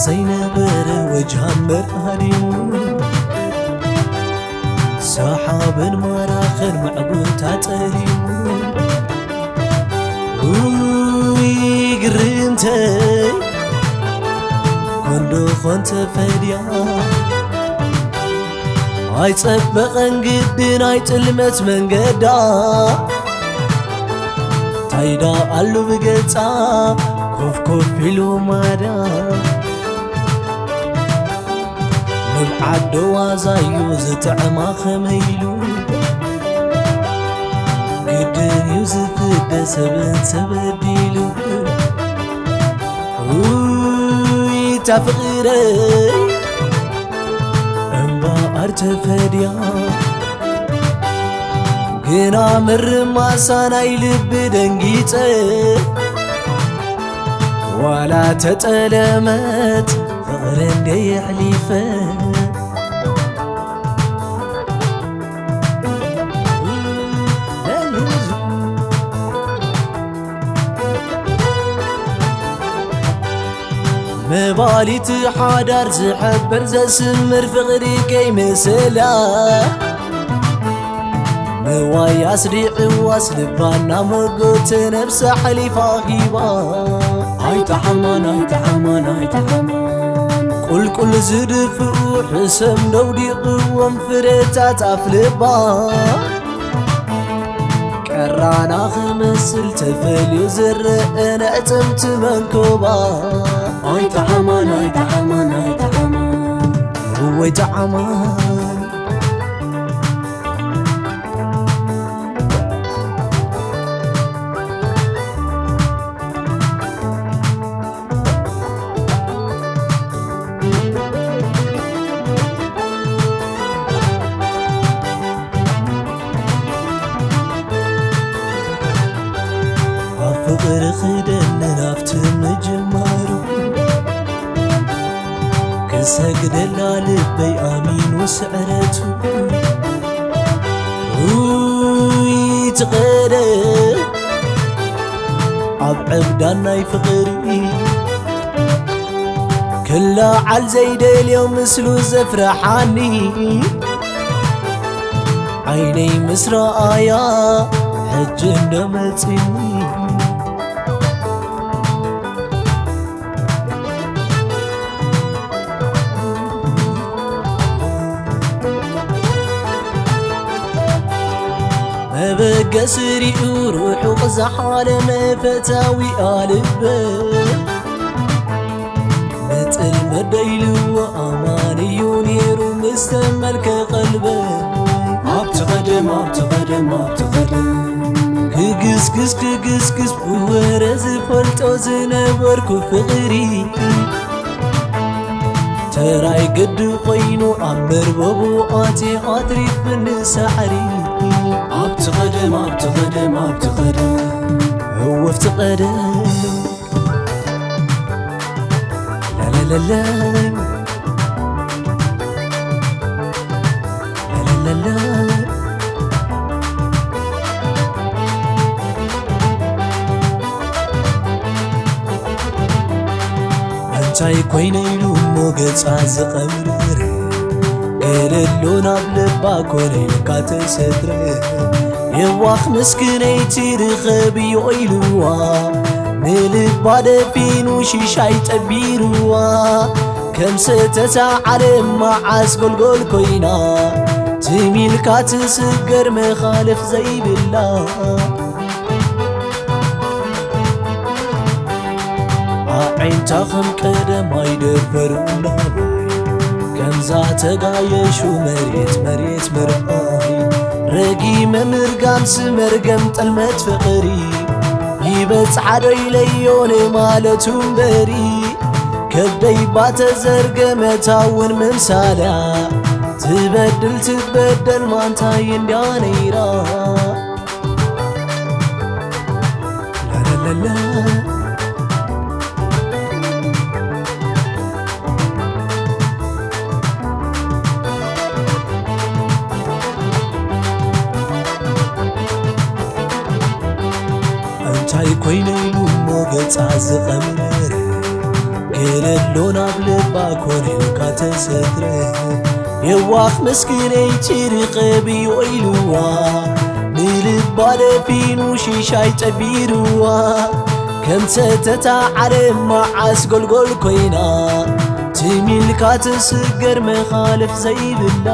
ዘይነበረ ወጅሃን በርሃዲሙ፣ ሰሓብን ማራኽን ምዕጉርታ ጠሊሙ። ውይ ግርምተይ፣ ኮንዶ ኮን ተፈድያ፣ ኣይጸበቐን ግድን ኣይጥልመት መንገዳ። ታይዳ ኣሉ ብገጻ ኮፍ ኮፍ ኢሉ ማዳ፣ ንብዓት ዶ ዋዛዩ ዝጥዕማ ከመይ ኢሉ። ግድን እዩ ዝፍደ ሰብን ሰብ ኣቢሉ። ውይ እታ ፍቕረይ እምበኣር ተፈድያ፣ ግና ምርማሳ ናይ ልቢ ደንጊጸ፣ ዋላ ተጠለመት ፍቕሪ እንደ የሕሊፈ። መባሊት ሓዳር ዝሕብር ዘስምር ፍቕሪ ከይመስላ፣ ንዋይ ኣስዲዕዋስ ልባ እናመጎተ ነብሳ ሓሊፋ ሂባ። ኣይጠዓማን ኣይጠዓማን ኣይጠዓማን፣ ቁልቁል ዝድፍኡ ሕሰም ደውዲቕዎም ፍረታት ኣፍ ልባ። ቀራና ክመስል ተፈልዩ ዝረአ ነዕጽምቲ መንኮባ። ኣይጠዓማን ኣይጠዓማን ኣይጠዓማን፣ እወይ ጠዓማን። ኣብ ፍቕሪ ክደንን ኣብቲ ምጅማሩ፣ ክሰግደላ ልበይ ኣሚኑ ስዕረቱ። ውይ ትቐደ ኣብ ዕብዳን ናይ ፍቕሪ፣ ክለዓል ዘይደልዮ ምስሉ ዘፍርሓኒ፣ ዓይነይ ምስ ረኣያ ሕጂ እንዶ መጺኒ። መበገሲ ሪኡ ርሑቕ ዝሓለመ ፈታዊኣ ልበ፣ ንጥልመት ደይልዎ ኣማን እዩ ነይሩ ምስ ተመልከ ቀልበ። ኣብቲ ቀደም ኣብቲ ቀደም ኣብቲ ቀደም፣ ክግስግስ ክግስግስ ብወረ ዝፈልጦ ዝነበርኩ ፍቕሪ፣ ተራይ ግዲ ኮይኑ ኣብ መርበቡ ኣትየ ኣትሪፍኒ ሳዕሪ። ኣብቲ ቀደም ኣብቲ ቀደም ኣብቲ ቀደም፣ እወ ኣብቲ ቀደም። ላላላላ፣ ላላላላ። እንታይ ኮይነ ኢሉ እሞ ገጻ ዝቐብር፣ ገለሎ ናብ ልባ ኮነ ኢልካ ተሰትረ። የዋኽ ምስክነይቲ ርኸብዮ ኢልዋ፣ ንልባ ደፊኑ ሽሻይ ጠቢርዋ። ከም ሰተታ ዓለም መዓስ ጎልጎል ኮይና፣ ትም ኢልካ ትስገር መኻልፍ ዘይብላ። ኣዒንታ ከም ቀደም ኣይደፈሩን ናባይ፣ ከምዛ ተጋየሹ መሬት መሬት ምርኣይ። ረጊመ ምርጋምሲ መርገም ጥልመት ፍቕሪ፣ ይበጽሓ ዶ ኢለዮ ንማለቱ እምበሪ። ከብደይ ባተዘርገመታ እውን ምምሳላ፣ ትበድል ትበደል ማንታይ እንድያ ነይራ። ላላላላ። እንታይ ኮይነ ኢሉ እሞ ገጻ ዝቐምር፣ የለሎ ናብ ልባ ኮሪንካ ተሰትረ። የዋኽ መስኪነይቲ ርቐብዮ ኢልዋ፣ ንልባ ደፊኑ ሽሻይ ጠቢርዋ። ከም ሰተታ ዓለም መዓስ ጎልጎል ኮይና፣ ትሚልካ ትስገር መኻልፍ ዘይብላ።